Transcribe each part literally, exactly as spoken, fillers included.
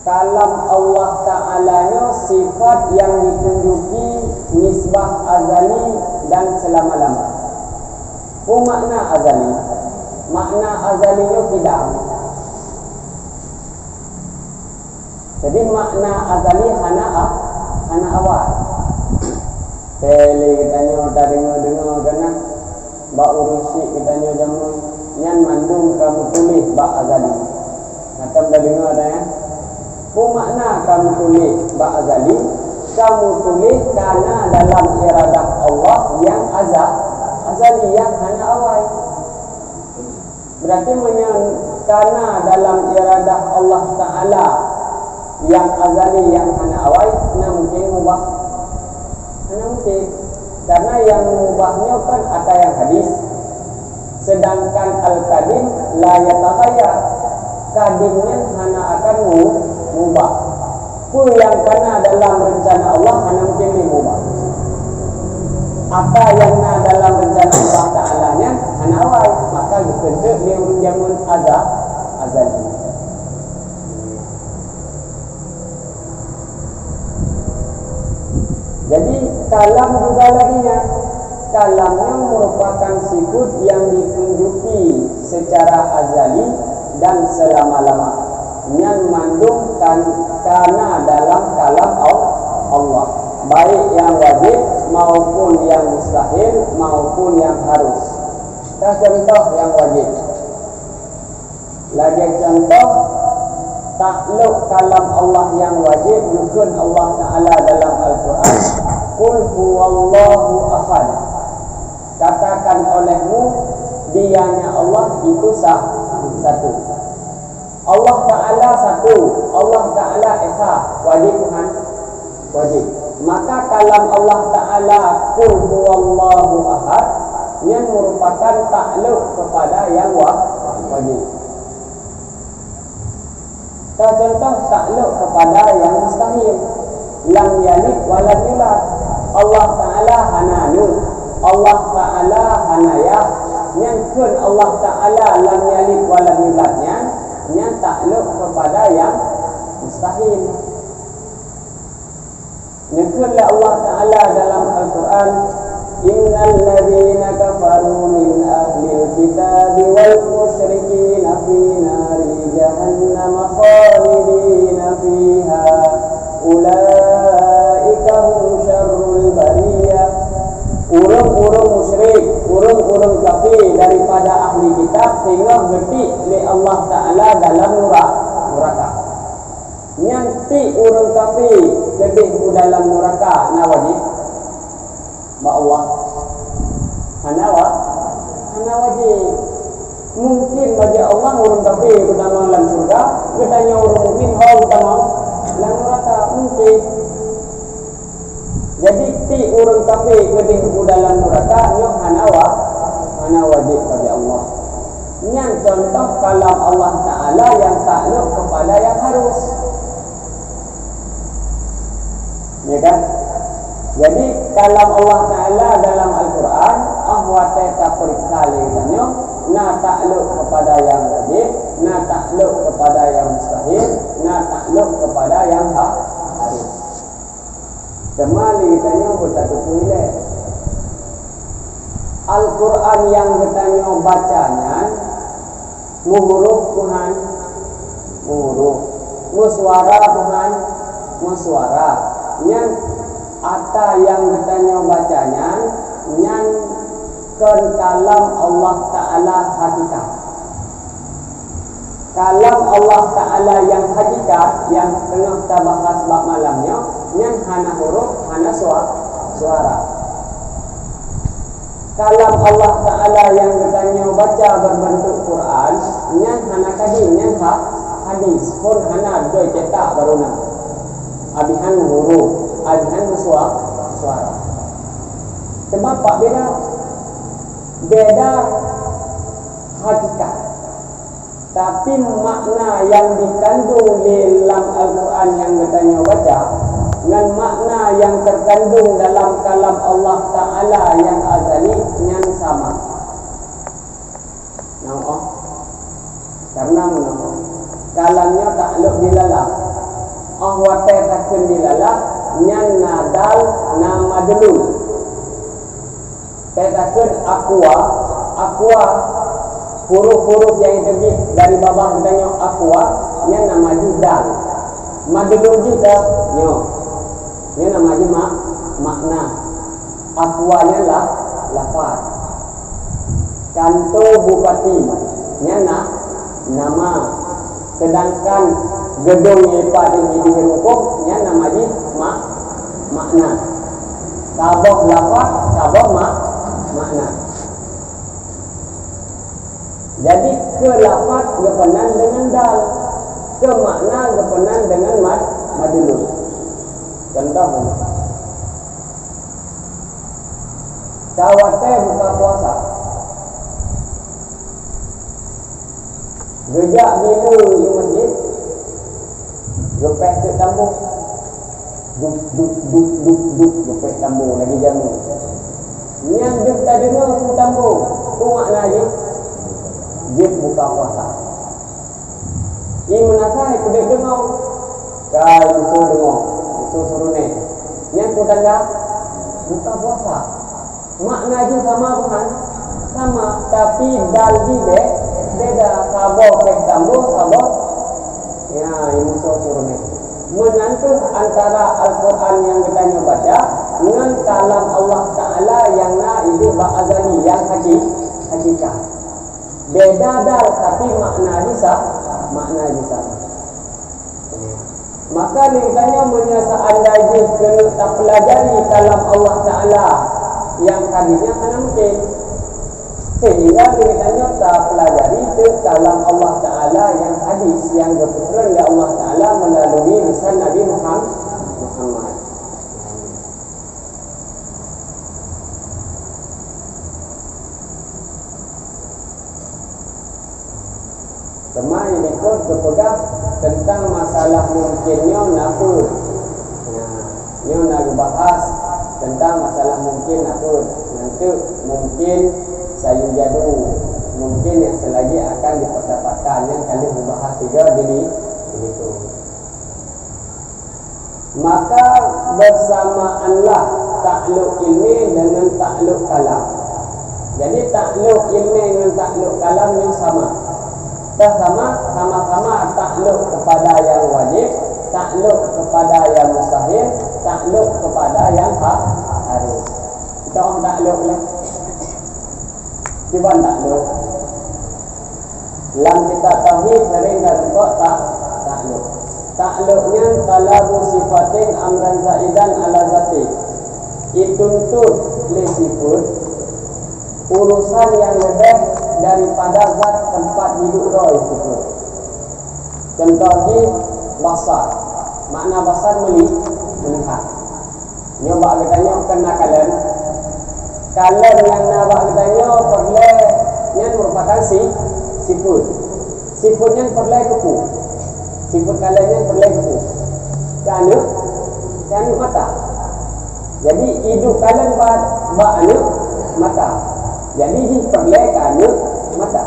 Kalam Allah Ta'ala nyoe sifat nyang ditunjuki nisbah azali dan selama-lama. Peue makna azali? Makna azali nyoe kidam. Jadi, makna azali hana a-, hana awai. Teuh lé geutanyoe tadeungoe-deungoe keunan bak ureuëng syik geutanyoe jameun, nyan mandum ka meutuléh bak azali. Ka tadeungoe dah, ya? Peue makna ka meutuléh bak azali? Ka meutuléh kana dalam iradah Allah nyang aza-, azali, nyang hana awai. Berarti meunyoe kana dalam iradah Allah Ta'ala nyang azali, nyang hana awai, hana mungkin mubah. Hana mungkin. Karena nyang mubah nyoe kan ata nyang hadis. Sedangkan al-qadim la yataghayyar. Qadim nyan hana akan mu-, mubah. Peue nyang kana dalam reuncana Allah hana mungkin lé mubah. Apa nyang na dalam reuncana Allah Ta'ala nyan hana awai, maka geukheun teuk lé ureuëng jameun aza-, azali. Jadi, kalam juga lagée nyan. Kalam nyan merupakan sifat nyang ditunjuki secara azali dan selama-lama. Nyan mandum kan, kana dalam kalam Al-, Allah, baik nyang wajib maupun nyang mustahil maupun nyang harus. Teucontoh nyang wajib. Lagée contoh, taklok kalam Allah nyang wajib, geukheun Allah Ta'ala dalam Al-Quran, "Qul huwallahu ahad." Katakan olehmu, Dia nya Allah itu sa-, satu. Allah Ta'ala satu, Allah Ta'ala Esa, wajib bukan? Wajib. Maka kalam Allah Ta'ala, "Qul huwallahu ahad," nyan merupakan taklok kepada yang wa-, wajib. Teucontoh taklok kepada yang mustahil. Lam yalid wa lam yulad. Allah Ta'ala hana aneuk. Allah Ta'ala hana yah. Nyan kheun Allah Ta'ala lam yalid wa lam yulad nyan, nyan taklok kepada yang mustahil. Neukheun lé Allah Ta'ala dalam Al-Quran, "Innal ladzina kafaru min ahlil kitabi wal musyrikina fi nari jahannama khalidina fiha, ulaika hum syarrul bariyah." Ureuëng-ureuëng musyrik, ureuëng-ureuëng kafé daripada ahli kitab teungoh geutik lé Allah Ta'ala dalam nura-, nuraka. Nyan tik ureuëng kafé keudeh u dalam nuraka na wajéb bak Allah? Hana wa-, hana wajéb. Mungkin bagi Allah ureuëng kafé geutamong lam syeuruga, geutanyoe ureuëng mukmin ho geutamong lam nuraka? Mungkin. Jadi, tik ureuëng kafé keudeh u dalam nuraka nyoe hana wa-, hana wajéb bagi Allah. Nyan contoh kalam Allah Ta'ala nyang taklok kepada nyang harus. Ya kan? Jadi, kalam Allah Ta'ala dalam Al-Quran, ah, watée tapeuriksa lé geutanyoe, na taklok kepada nyang wajéb, na taklok kepada nyang mustahil, na taklok kepada nyang ha-, harus. Teuma lé geutanyoe beutatupeue ilée. Al-Quran nyang geutanyoe baca nyan meuhuruf bukan? Meuhuruf. Meusuara bukan? Meusuara. Nyan ata nyang geutanyoe baca nyan, nyan kon kalam Allah Ta'ala hakikat. Kalam Allah Ta'ala nyang hakikat, nyang teungoh tabahas bak malam nyoe, nyan hana huruf, hana sua-, suara. Kalam Allah Ta'ala nyang geutanyoe baca berbentuk Quran, nyan hana kadi, nyan ha-, hadis, phon hana doi cetak baru na. Abihan huruf, abihan meusua-, suara. Teuma pat beda? Beda hakikat. Tapi makna nyang dikandung lé lam Al-Quran nyang geutanyoe baca, ngon makna nyang teukandung dalam kalam Allah Ta'ala nyang azali nyan sama. Nyoe, karena meunoe, kalam nyoe taklok di lalap. Kheun dilalah, nyan na dal, na madlul. Teutakheun aqwa, aqwa, huruf-huruf nyang teubiet dari babah geutanyoe aqwa, nyan nama jih dal. Madlul jih ka nyoe. Nyan nama jih ma-, makna. Aqwa nyan lah lafaz. Kanto bupati nyan na-, nama. Seudangkan geudong nyang pat di, di rukôh nyan nama jih ma-, makna. Saboh lafaz, saboh ma-, makna. Jadi, keu lafaz geupeunan deungon dal, keu makna geupeunan deungon mad-, madlul. Contoh, ka watèe buka puasa. Geujak bileue u masjid, geupéh teuk tambo. Duk, duk, duk, duk, duk, geupéh tambo lagèe jameun. Nyan deuh tadeungoe su tambo, peue makna jih? Jeuet buka puasa. Ie meunasah, ie peudeuh deungoe. Kai, musoh deungoe, musoh suruh nèh. Nyan peue tanda? Buka puasa. Makna jih sama bukan? Sama, tapi dal jih be-, beda. Saboh péh tambo, saboh, ya, musoh suruh nèh. Meunan kheueh antara Al-Quran nyang geutanyoe baca ngon kalam Allah Taala nyang na idéh bak azali, nyang haki-, hakikat. Beda dal, tapi makna jih sa-, makna jih sama. Maka lé geutanyoe meunyoe seandai jih keuneuk tapeulajari kalam Allah Taala nyang hadis nyan hana mungken. Sehingga lé geutanyoe tapeulajari teuk kalam Allah Taala nyang hadis nyang geupeutrön lé Allah Taala meulalui lisan Nabi Muham-, Muhammad. Teuma nyang likot geupeugah teuntang masalah mungken nyoe na peue? Nah, nyoe na geubahas teuntang masalah mungken na peue? Nanteuk mungken sayujadu, mungken nyang seulagi akan dipeudapatkan, nyang ka lheueh geubahas sigoe di li-, di likot. Maka beusamaanlah taklok ilmé deungon taklok kalam. Jadi, taklok ilmé ngon taklok kalam nyoe sama. Dah sama, sama-sama taklok keupada nyang wajéb, taklok keupada nyang mustahil, taklok keupada nyang ha-, harôh. Contoh taklok lah. Kiban taklok. Lam kitab tauhid sering tarumpok ta-, taklok. Taklok nyan talabu sifatin amran zaidan ala zati. Ituntut lé sifeut urusan nyang leubeh daripada zat teumpat jiduek droe sifeut. Contoh jih, basar. Makna basar meli-, melihat. Nyoe bak geutanyoe keunan kalon. Kalon nyang na bak geutanyoe peureulèe nyan meurupakan si-, sifeut. Sifeut nyan peureulèe keu peue? Sifeut kalon nyan peureulèe keu peue? Keu aneuk, keu aneuk mata. Jadi, iduek kalon bak, bak aneuk mata. Jadi, jih peureulèe keu aneuk mata.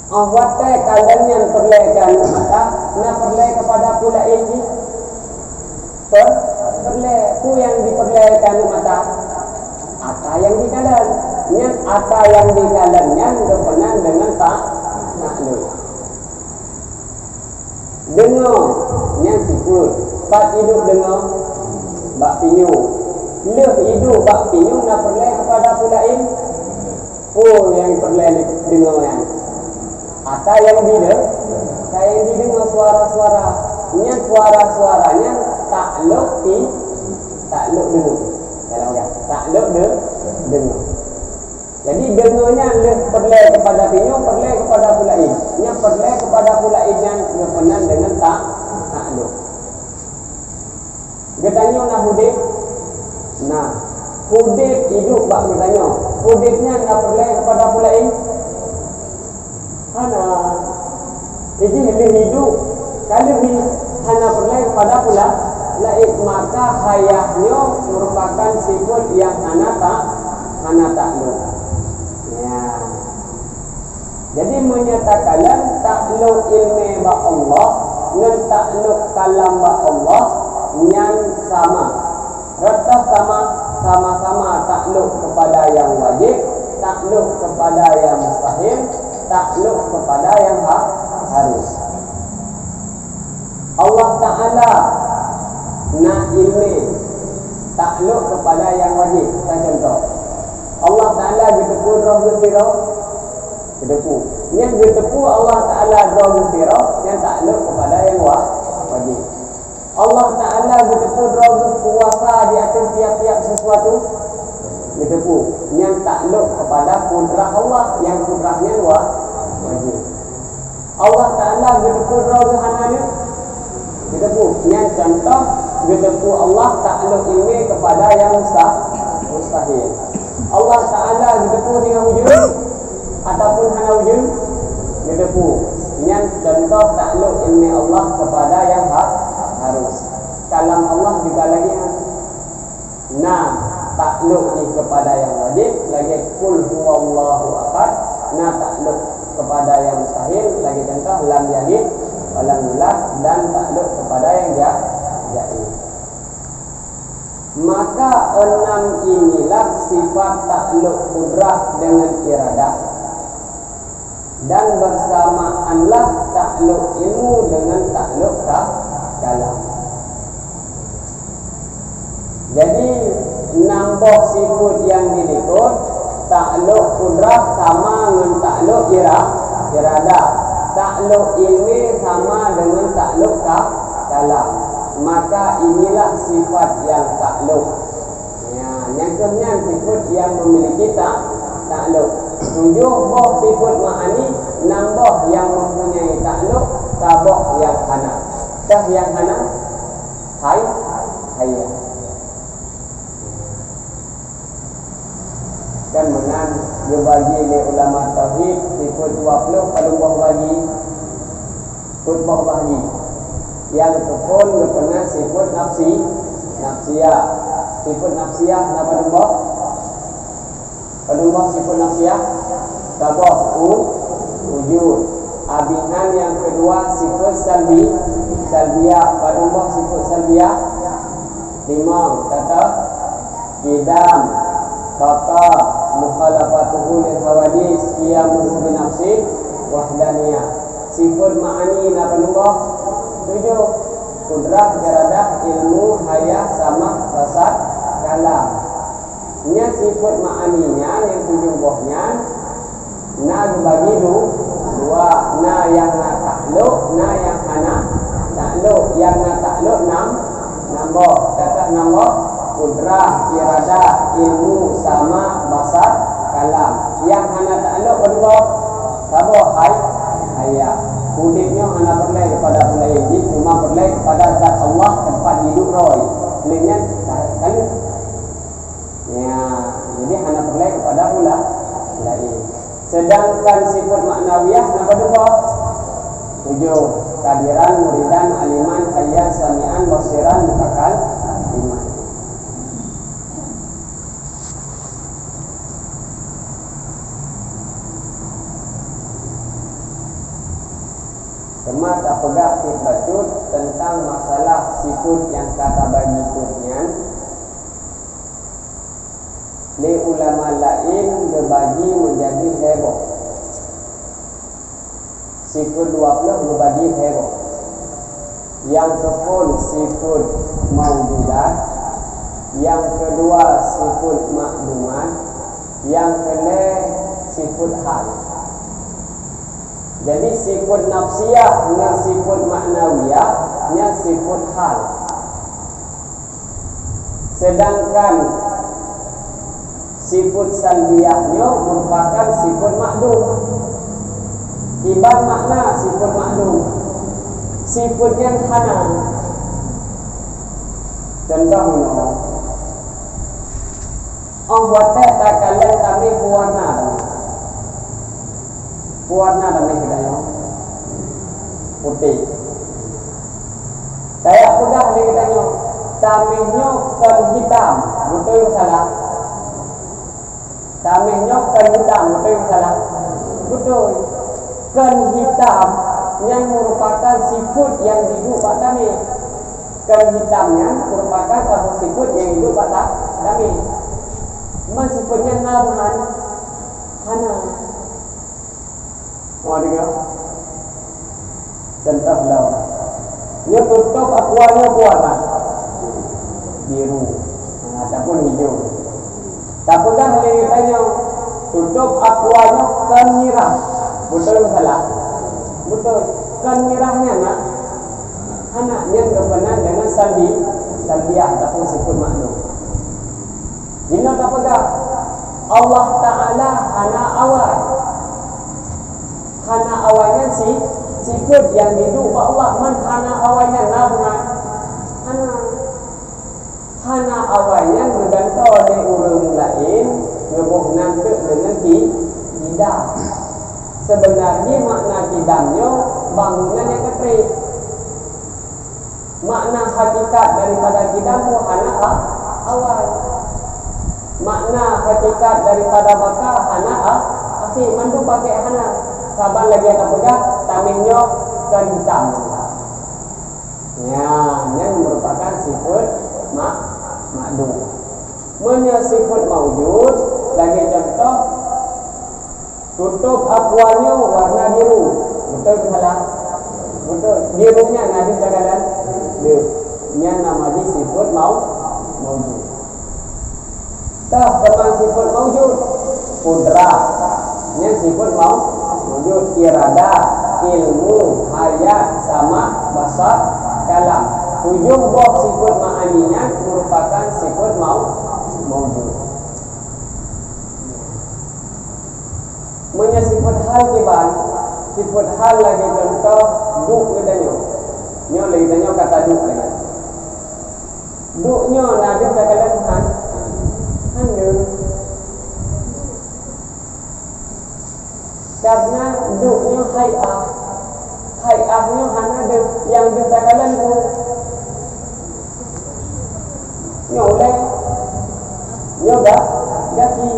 Óh watèe kalon nyan peureulèe keu aneuk mata, na peureulèe keupada peue laén jih? Peu-, peureulèe, peue nyang jipeureulèe keu aneuk mata? Ata nyang jikalon. Nyan ata nyang jikalon nyan geupeunan deungon ta-, taklok. Deungoe, nyan sifeut. Pat iduek deungoe? Bak pinyueng. Lheueh iduek bak pinyueng na peureulèe keupada peue laén? Peue nyang peureulèe deungoe nyan? Ata nyang jide-, ata nyang jideungoe suara-suara. Nyan suara-suara nyan taklok pi-, taklok deungoe. Dalam kan? Taklok de-, deungoe. Jadi, deungoe nyan lheueh peureulèe keupada pinyueng, peureulèe keupada peue laén. Nyan peureulèe keupada peue laén nyan geupeunan deungon ta-, taklok. Geutanyoe na udép? Na. Udép iduek bak geutanyoe. Udép nyan na peureulèe keupada peue laén? Hana. Jadi, lheueh iduek, ka lheueh hana peureulèe keupada peue la-, laén, maka hayah nyoe meurupakan sifeut nyang hana ta-, hana taklok. Ya. Jadi, meunyoe takalon taklok ileumèe bak Allah, ngon taklok kalam bak Allah nyan sama. Rot toh sama, sama-sama taklok kepada nyang wajib, taklok kepada nyang mustahil, taklok kepada nyang ha-, harus. Allah Ta'ala na ileumé taklok kepada nyang wajib. Kita contoh, Allah Ta'ala geuteupeue droe geuh sidroe, geuteupeue. Nyang geuteupeue Allah Ta'ala droe geuh sidroe, nyan taklok kepada nyang wa-, wajib. Allah Ta'ala geuteupeue droe geuh kuasa di ateueh tiap-tiap sesuatu, geuteupeue. Nyan taklok kepada kudrah Allah, nyang kudrah nyan wa-, wajib. Allah Ta'ala geuteupeue droe geuh hana aneuk, geuteupeue. Nyan contoh geuteupeue Allah taklok ileumé kepada nyang musta-, mustahil. Allah Ta'ala geuteupeue singoh ujeuen ataupun hana ujeuen, geuteupeue. Nyan contoh taklok ileumé Allah kepada nyang ha-, harus. Kalam Allah juga lagée nyan. Na taklok jih kepada nyang wajib, lagée qul huwallahu ahad, na taklok kepada nyang mustahil, lagée contoh lam yalid wa lam yulad, dan taklok kepada nyang ja-, jaiz. Maka enam inilah sifat taklok kudrah dengan iradah. Dan bersamaanlah taklok ilmu dengan taklok ka-, kalam. Jadi, nam boh sifeut nyang dilikot, taklok kudrah sama ngon taklok ira-, iradah, taklok ilmu sama dengan taklok ka-, kalam. Maka inilah sifat nyang taklok. Ya, nyang keuh nyan sifeut nyang memiliki ta-, taklok. Tujoh boh sifeut ma'ani, nam boh nyang mempunyai taklok, saboh nyang hana. Kah nyang hana? Hai, hayya. Kan meunan geubagi lé ulama tauhid sifeut dua ploh padum boh bagi. Peuet boh bagi. Nyang keuphon geupeuna sifeut nafsi, nafsiah. Sifeut nafsiah na padum boh? Padum boh sifeut nafsiah? Saboh, u-, ujud. Abih nyan nyang keudua sifeut salbi, salbiah. Padum boh sifeut salbiah? Limong, kata qidam, baqa, mukhalafatuhu lil hawadits, qiyamuhu bi nafsih, wahdaniyah. Sifeut ma'ani na padum boh? Tujoh. Kudrah, iradah, ilmu, hayah, sama', basar, kalam. Nyan sifeut ma'ani nyan nyang tujoh boh nyan, na geubagi du-, dua, na nyang na taklok, na nyang hana taklok. Nyang na taklok nam, nam boh. Teuka nam boh, kudrah, iradah, ilmu, sama', basar, kalam. Nyang hana taklok padum boh? Saboh, hay-, hayah. Udeb nyoe hana peureulée keupada peue laén, jih cuma peureulée keupada zat Allah teumpat jiduek droe. Lé nyan, ka-, kaleue. Ya, jadi hana peureulée keupada ula-, laén. Sedangkan sifeut maknawiyah na padum boh? Tujoh. Qadiran, muridan, aliman, hayyan, sami'an, basiran, mutakalliman. Teuma tapeugah cit bacut teuntang masalah sifeut nyang ka tabagi peuet nyan. Lé ulama laén geubagi meujadi lhée boh. Sifeut dua ploh geubagi lhée boh. Nyang keuphon sifeut maujudat, nyang keudua sifeut makdumat, nyang keulhée sifeut hal. Jadi, sifeut nafsiah ngon sifeut maknawiyah nyan sifeut hal. Sedangkan sifeut salbiyah nyoe meurupakan sifeut makdum. Iban makna sifeut makdum, sifeut nyan hana. Contoh meunoe, óh watée takalon tamé pewarna, pewarna tamé geutanyoe putéh. Tajak peugah lé geutanyoe, tamé nyoe kon hitam, beutôi salah? Tamé nyoe kon hitam, beutôi salah? Beutôi. Kon hitam, Nyan meurupakan sifeuet nyang jiduek bak tameng. Keu hitam nyan meurupakan saboh sifeuet nyang jiduek bak ta-, tameng. Man sifeuet nyan na meuhan? Hana. Mau dengar? Contoh lom. Nyoe tutôp aqua nyoe peue warna? Biru. Nah, ataupun hijau. Tapeugah lé geutanyoe, tutôp aqua nyoe kon mirah. Beutôi meusalah? Beutôi. Kon mirah nyan na? Hana, nyan geupeugah deungon salbi, salbiah ataupun sifeuet makdum. Jinoe tapeugah, Allah Ta'ala hana awai. Hana awai nyan si-, sifeuet nyang jiduek bak Allah, man hana awai nyan na meuhan? Hana. Hana awai nyan geugantoe lé ureuëng laén, geuboh nan teuk deungon ki-, kidam. Seubeunarjih makna kidam nyoe bangunan nyang keutrek. Makna hakikat daripada kidam pun hana a-, awai. Makna hakikat daripada baka hana a-, akhé, mandum pakék hana. Saban lagée tapeugah tameng nyoe kon hitam. Nya, nyan meurupakan sifeuet mak-, makdum. Meunyoe sifeuet maujud, lagée contoh, tutôp aqua nyoe warna biru. Beutôi keu salah? Beutôi. Biru nyan na deuh takalon? Deuh. Nyan nama jih sifeuet mau-, maujud. Tah, teuma sifeuet maujud. Kudrah. Nyan sifeuet mau-, maujud. Iradah, ilmu, hayat, sama, basar, kalam. Tujoh boh sifeuet ma'ani nyan meurupakan sifeuet mau-, maujud. Meunyoe sifeuet hal kiban, sifeuet hal lagée contoh duek geutanyoe. Nyoe lé geutanyoe ka taduek lagée. Duek nyoe na deuh takalon han? Han deuh. Karena duek nyoe hai'ah. Hai'ah nyoe hana deuh, nyang deuh takalon peue? Nyoe ulée. Nyoe ga-, gaki.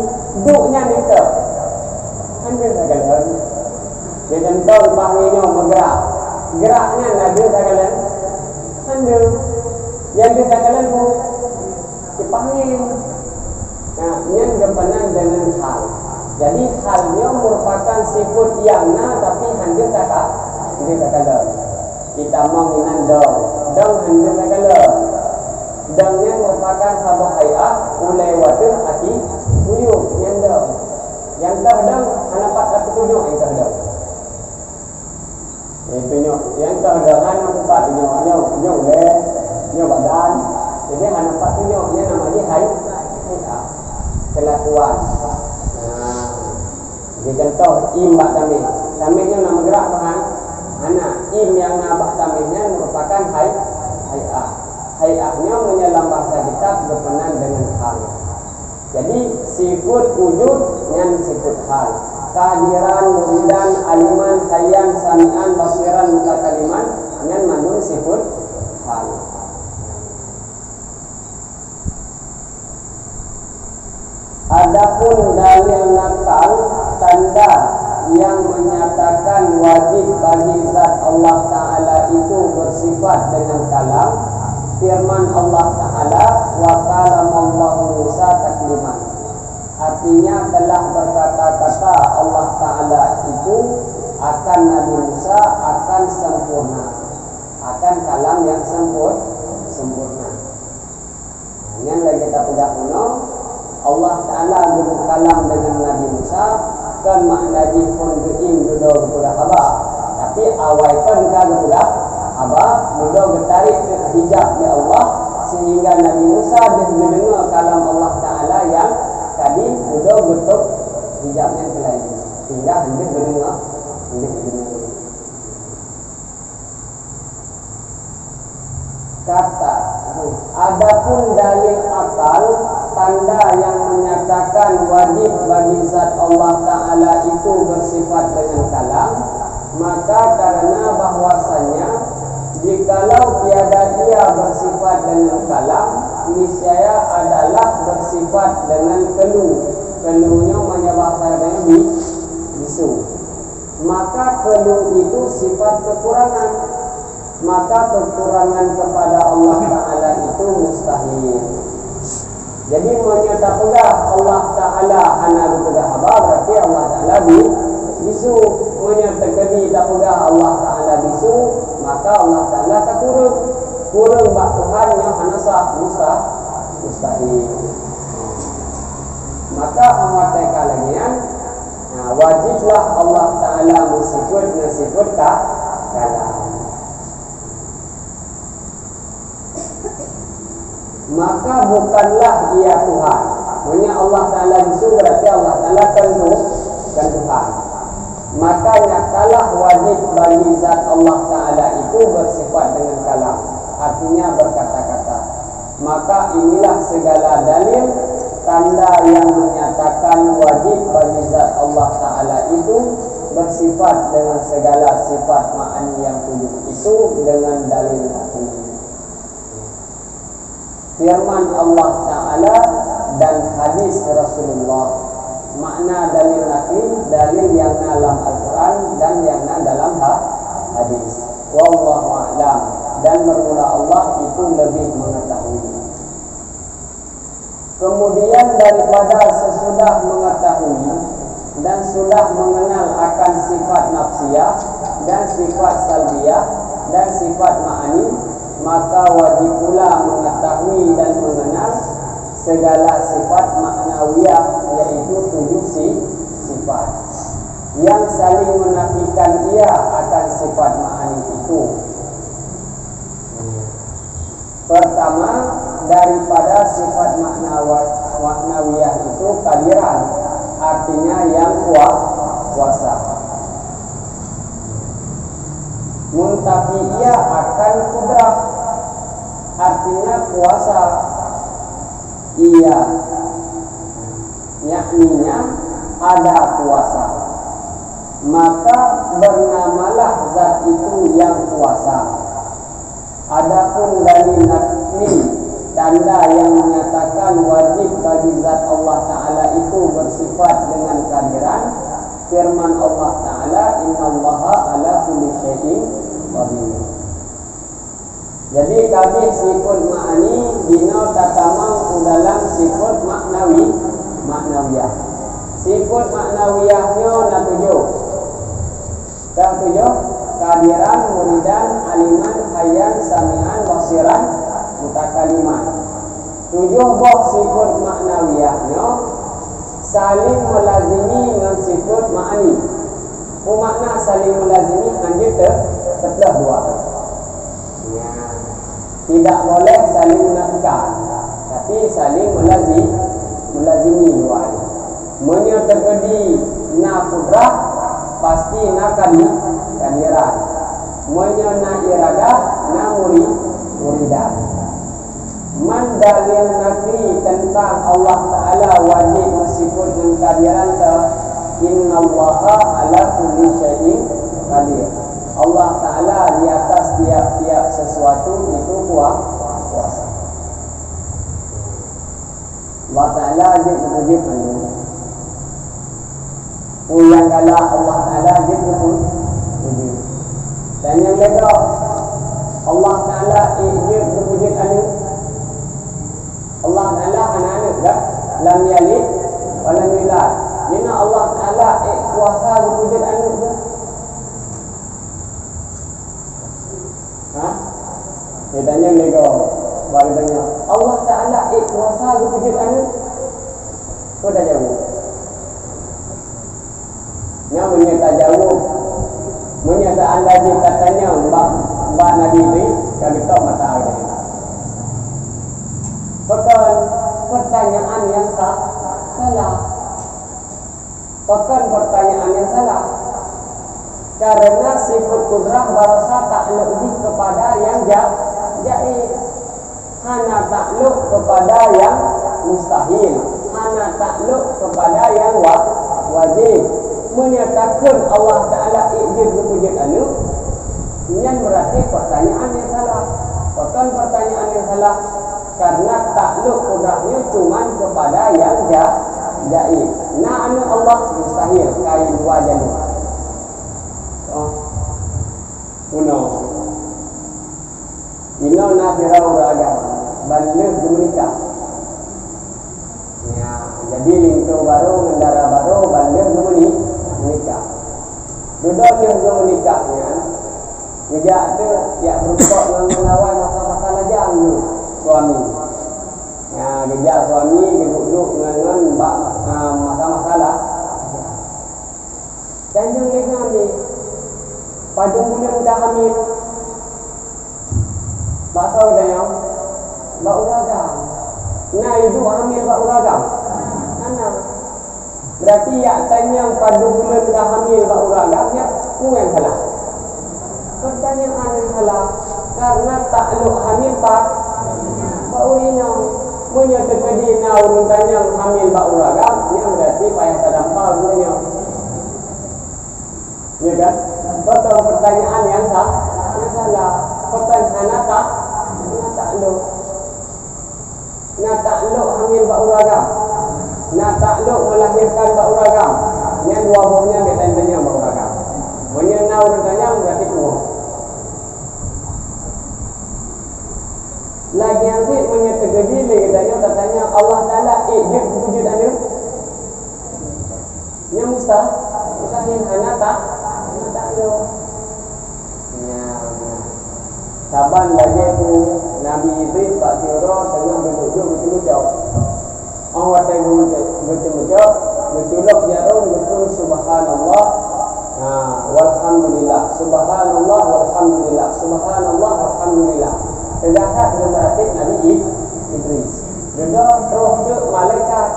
Duek nyan niteuk. Han deuh takalon. Jadi contoh leupah nyoe meugerak. Gerak nyan na deuh takalon? Han deuh. Nyang deuh takalon peue? Kipaih angén. Nah, nyan geupeugah deungon hal. Jadi, hal nyoe meurupakan sifeuet nyang na, tapi han deuh taka-, han deuh takalon. Kitamong inan dong, dong han deuh takalon. Dong nyan meurupakan saboh hai'ah, ulée wateuh aki kuyup nyan dong. Nyang toh dong hana pat tapeutunyok nyang toh dong. Itu nyoe, nyang keu dong hana pat nyoe, nyoe, nyoe ulée, nyoe badan. Jadi hana pat nyoe, nyan nama jih hai, hai, ah, kelakuan. Nah, jadi contoh im bak tameh. Tameh nyoe na meugerak bah? Hana. Im nyang na bak tameh nyan meurupakan hai, hai, ah. Hai, ah nyoe meunyoe lam bahasa kitab geupeugah deungon hal. Jadi, sifeuet wujud nyan sifeuet hal. Qadiran, muridan, aliman, hayyan, sami'an, basiran, mutakaliman, nyan mandum sifeuet hal. Adapun dalil nakal, tanda yang menyatakan wajib bagi zat Allah Ta'ala itu bersifat dengan kalam, firman Allah Ta'ala, "Wa kalamallahu Musa takliman." Artinya, telah berkata-kata Allah Ta'ala itu akan Nabi Musa akan sempurna, akan kalam yang sempur-, sempurna. Nyan lagée tapeugah bunoe, Allah Ta'ala geumeukalam deungon Nabi Musa, kon makna jih phon geuim dudoe geupeugah haba. Tapi awai kon ka geupeugah haba, dudoe geutarek teuk hijab lé Allah, sehingga Nabi Musa deuh geudeungoe kalam Allah Ta'ala nyang kadim, dudoe geutôb hijab nyan keulayi, sehingga han deuh geudeungoe, han deuh geudeungoe. Kata, adapun dalil akal, tanda yang menyatakan wajib bagi zat Allah Ta'ala itu bersifat dengan kalam, maka karena bahwasanya jikalau tiada ia bersifat dengan kalam, niscaya adalah bersifat dengan kelu. Kelu nyoe meunyoe bahasa Indonesia bi-, bisu. Maka keu lôn itu sifat kekurangan. Maka kekurangan kepada Allah Ta'ala itu mustahil. Jadi, meunyoe tapeugah Allah Ta'ala hana geupeugah haba, berarti Allah Ta'ala bi-, bisu. Meunyoe teukeudi tapeugah Allah Ta'ala bisu, maka Allah Ta'ala ka kureueng. Kureueng bak Tuhan nyoe hana sah, musta-, mustahil. Maka, 'oh watèe ka lagèe nyan, nah, wajiblah Allah Ta'ala meusifeuet ngon sifeuet ka-, kalam. Maka bukanlah Ia Tuhan. Meunyoe Allah Ta'ala bisu, berarti Allah Ta'ala kon Tu-, kon Tuhan. Maka nyatalah wajib bagi zat Allah Ta'ala itu bersifat dengan kalam, artinya berkata-kata. Maka inilah segala dalil, tanda yang menyatakan wajib bagi zat Allah Ta'ala itu bersifat dengan segala sifat ma'ani yang tujuh itu dengan dalil naqli. Firman Allah Ta'ala dan hadis Rasulullah. Makna dalil naqli, dalil nyang na lam Al-Quran dan nyang na dalam ha-, hadis. Wallahu a'lam. Dan bermula Allah itu lebih mengetahui. Kemudian daripada sesudah mengetahui dan sudah mengenal akan sifat nafsiyah dan sifat salbiyah dan sifat ma'ani, maka wajib pula mengetahui dan mengenal segala sifat maknawiyah, yaitu tujuh si-, sifat yang saling menafikan ia akan sifat ma'ani itu. Pertama, daripada sifat maknawa-, maknawiyah itu kadiran, artinya yang kua-, kuasa. Muntafi ia akan kudrah, artinya kuasa. Ia, yakninya ada kuasa. Maka bernamalah zat itu yang kuasa. Adapun dalil naqli, tanda yang menyatakan wajib bagi zat Allah Ta'ala itu bersifat dengan kadiran, firman Allah Ta'ala, "Innallaha ala kulli syai'in qadir." Jadi, kabeh sifat ma'ani jinoe tatamong u dalam sifat maknawi, maknawiyah. Sifat maknawiyah nyoe na tujoh. Nyang tujoh, kadiran, muridan, aliman, hayyan, sami'an, basiran, mutakaliman. Tujoh boh sifat maknawiyah nyoe saling meulazimi ngon sifat ma'ani. Peue makna saling meulazimi? Hanjeuet teu-, teupeuleueh dua. Nyan. Tidak boleh saling menafikan, tapi saling meulazi-, meulazimi dua nyan. Meunyoe teukeudi na kudrah, pasti na kadi-, kadiran. Meunyoe na iradah, na muri-, muridan. Man dalil naqli teuntang Allah Ta'ala wajéb meusifeuet ngon kadiran teuh, "Innallaha ala kulli syai'in qadir." Allah Ta'ala di atas tiap-tiap sesuatu itu kua-, kuasa. Allah Ta'ala jeuet geupeujeuet mandum. Peue nyang galak Allah Ta'ala jeuet geupeujeuet. Dan nyang lhèe goe, Allah Ta'ala ék jeuet geupeujeuet aneuk. Allah Ta'ala hana aneuk, kan? Lam yalid wa lam yulad. Di na Allah Ta'ala ék kuasa geupeujeuet aneuk, kan? Ha? Geutanyong lé gob, bak geutanyong, Allah Ta'ala ék kuasa geupeujeuet aneuk? Peue tajaweueb? Nyan meunyoe tajaweueb, meunyoe seandai jih tatanyong bak, bak Nabi Idris, ka geutôb mata geutanyoe. Pakon pertanyaan nyang sa-, salah. Pakon pertanyaan nyang salah? Karena sifat kudrah baroesa taklok jih kepada nyang ja-, jaiz. Hana taklok kepada nyang mustahil. Hana taklok kepada nyang wa-, wajéb. Meunyoe takheun Allah Ta'ala ék jeuet geupeujeuet aneuk, nyan berarti pertanyaan nyang salah. Pakon pertanyaan nyang salah? Karena taklok kudrah nyoe cuman kepada nyang ja-, jaiz. Na aneuk Allah mustahil, ka i luwa jalur. Bunoe. Inoe na sidroe ureueng agam, ban lheueh geumeunikah. Ya, jadi linto barô ngon dara barô ban lheueh geumeuni-, geunikah. Dudoe lheueh geumeunikah nyan, geujak teuk jak beurukok ngon, ngon awai masa-masa lajang nyoe suami. Ya, geujak suami geuduek-duek ngon, ngon bak mas-, ah, masa-masa la-, Tanyoe lé nyan lé, padum buleuen ka hamil. Bak soe tanyoe? Bak ureueng agam. Na iduek hamil bak ureueng agam? Hana. Berarti yak tanyong padum buleuen ka hamil bak ureueng agam, nyan peue nyang salah? Pertanyaan nyang salah, karena taklok hamil bak, bak ureueng inong. Meunyoe teukeudi na ureueng tanyong hamil bak ureueng agam, nyan berarti payah tadampa ureueng inong. Ya kan? Beutôi pertanyaan nyang sa-, nyang salah. Bukan hana ta-, hana taklok. Na taklok hamil bak ureueng agam. Na taklok melahirkan bak ureueng agam. Nyan dua boh nyan bèk tanyong bak ureueng agam. Meunyoe na ureueng tanyong, berarti tuwoe. Lagèe nyan cit meunyoe teukeudi lé geutanyoe tatanyong, Allah Taala ék jeuet keu peue jeuet aneuk? Nyan musta-, mustahil, hana ta-, hana taklok. Nyan. Saban lagèe peue Nabi Idris bak siuroe teungoh geuduek-duek geuceumeucok. Óh watèe geuceumeucok, geuculok jarom geukheun, "Subhanallah, ha, walhamdulillah, subhanallah, walhamdulillah, subhanallah, walhamdulillah." Teuga that geumeuratéb Nabi Id-, Idris. Dudoe troh teuk malaikat,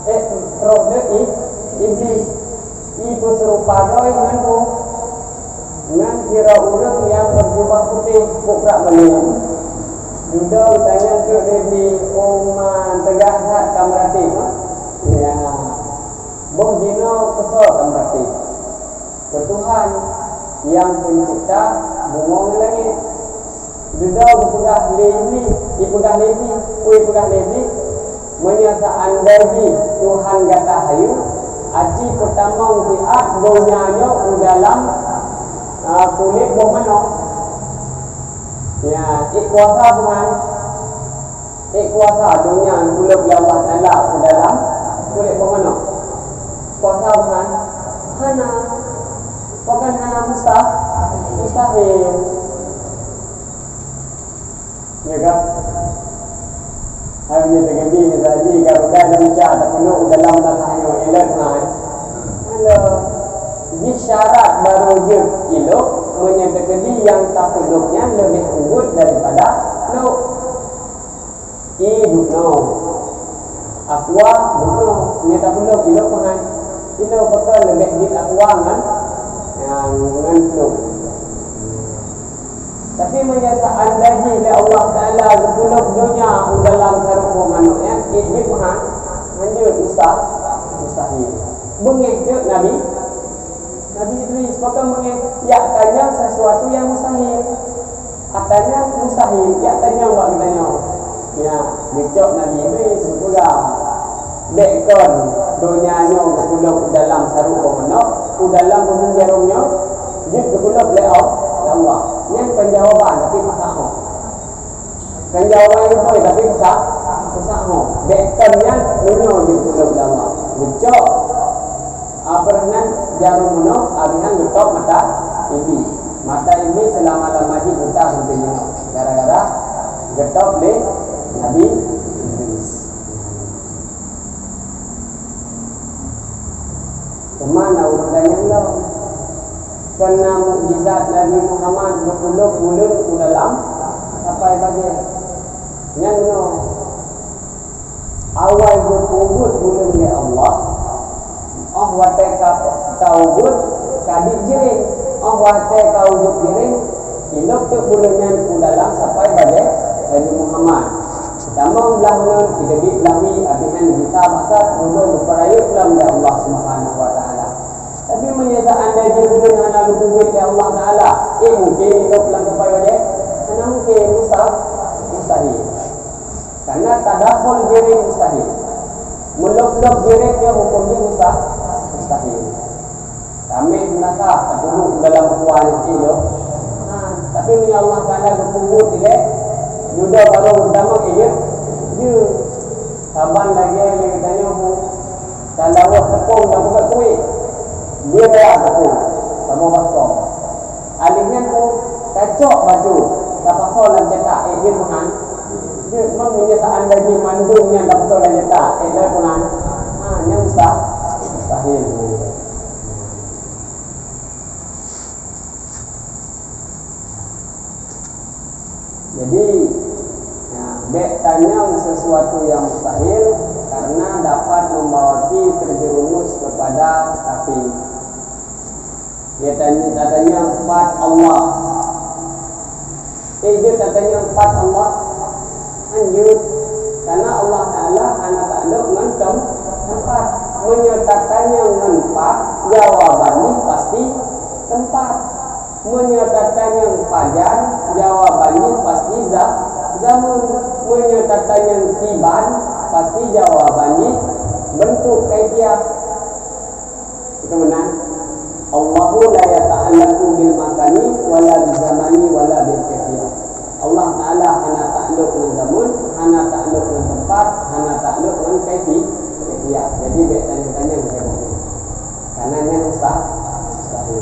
eh, troh teuk Ib-, Iblis. Ipeuserupa droe ngon, ngon sidroe ureueng nyang beujubah putéh, purak meuleueng. Dudoe tanyong keu Iblis, "Oh man, teuga that kameuratéb, ha?" Ya. Boh jinoe keu soe kameuratéb? Keu Tuhan nyang peuncipta bumoe ngon langét. Dudoe geupeugah lé Iblis, ipeugah lé Iblis, peue ipeugah lé Iblis, "Meunyoe seuandai jih Tuhan gata hayeu, aci peutamong siat donya nyoe u dalam, a, kulét boh manok." Ya, ék kuasa Tuhan. Ék kuasa donya geupeulheueh lé Allah Taala u dalam kulét boh manok? Kuasa Tuhan? Hana. Pakon hana, musta-, mustahil. Ya kan? Hai meunyoe teukeudi misalnya garuda Indonesia tapeuduek u dalam tanah nyoe, ilok na, eh? Hana. Jih syarat barô jeuet ilok, meunyoe teukeudi nyang tapeuduek nyan leubeh ubeut daripada lok. Ié dubnoe. Aqua dubnoe. Nyoe tapeuduek ilok meuhan. Ilok pakon leubeh jeuet aqua ngon, ngon, ngon plueng. Tapi meunyoe seuandai jih lé Allah Taala geupeulheueh donya u dalam sarup boh manok nyan, ék jeuet meuhan? Hanjeuet, musta-, mustahil. Beungéh jeuet Nabi Nabi Idris, pakon beungéh? Yak tanyong sesuatu nyang mustahil. Ata nyan mustahil, yak tanyong bak geutanyoe. Nyan, geucok Nabi Idris geupeugah, "Bèk kon donya nyoe geupeulheueh u dalam sarup boh manok, u dalam peuheueng jarom nyoe jeuet geupeulheueh lé Allah, lé Allah." Nyan kon jawaban, tapi peusahoe. Kon jawaban nyang beutôi, tapi peusa-, peusahoe. Bèk kon nyan, meunyoe jeuet geupeulheueh lé Allah. Geucok, a, peureuhnan jarom meunoe, abéh nyan geutôb mata Iblis. Mata Iblis seulama-lama jih buta sampoe jinoe, gara-gara geutôb lé Nabi Idris. Teuma na ureueng tanyong lom, "Kon na mukjizat Nabi Muhammad geupeulheueh buleuen u dalam sapai bajèe?" Nyan nyoe, awai geupeubuet buleuen lé Allah, óh watèe ka, ka ubeut, ka diet jiréng. Óh watèe ka ubeut jiréng, ilok teuk buleuen nyan u dalam sapai bajèe Nabi Muhammad. Tamong blah ngon, iteubiet blah wie, abéh nyan gisa bak sat, dudoe geupeurayeuk lom lé Allah Subhanahu wa Taala. Tapi meunyoe seuandai jih buleuen hana geupeubuet lé Allah Taala, ék mungken ilok lam sapai bajèe? Hana mungken, musta-, mustahil. Karena tadakhul jiréng mustahil. Meulop-lop jiréng nyoe huköm jih musta-, mustahil. Ramé meunasah tapeuduek dalam kuah nyoe, ilok. Nyang Allah Taala geupeubuet ilée, dudoe barô geutamong, eh, jeuet. Jeuet. Saban lagée lé geutanyoe bu, tadaweuh teupông dan bukon kuéh. Jeuet raya teupông, saboh baskom. Alèh nyan bu, tacok baju, tapasoe lam ceutak, eh, jeuet meuhan. Jeuet, meunyoe seandainya mandum nyan tapasoe lam ceutak, eh, jeuet meuhan. Ha, nyan mustah-, mustahil. Jadi, ya, bék tanyong sesuatu yang mustahil, karena dapat membawa ki terjerumus kepada kafir. Ya, tanya, tatanyong pat Allah. Eh, jeuet tatanyong pat Allah. Lanjut. Karena Allah Taala hana taklok ngon tem-, tempat. Meunyoe tatanyong ngon pat, jawaban jih pasti tempat. Meunyoe tatanyong pajan, jawaban jih pasti za-, zamun. Meunyoe tatanyong kiban, pasti jawaban jih bentuk, kaifiah. Itu meunan. Allahu la yata'allaqu bil makani wala bil zamani wala bil kaifiah. Allah Taala hana taklok ngon zamun, hana taklok ngon tempat, hana taklok ngon kaifi-, kaifiah. Jadi, bék tanyong-tanyong ngon zamun. Karena nyan mustah-, mustahil.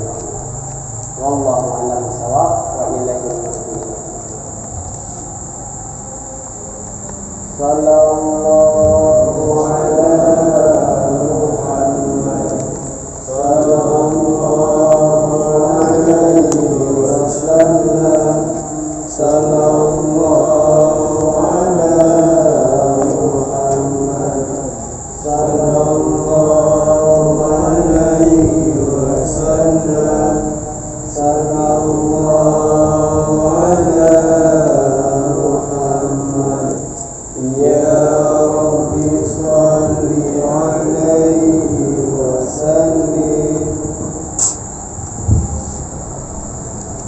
Wallahu a'lam bishawab, wa ilaihil masir. Sallallahu ala Muhammad. Sallallahu alaihi wasallam.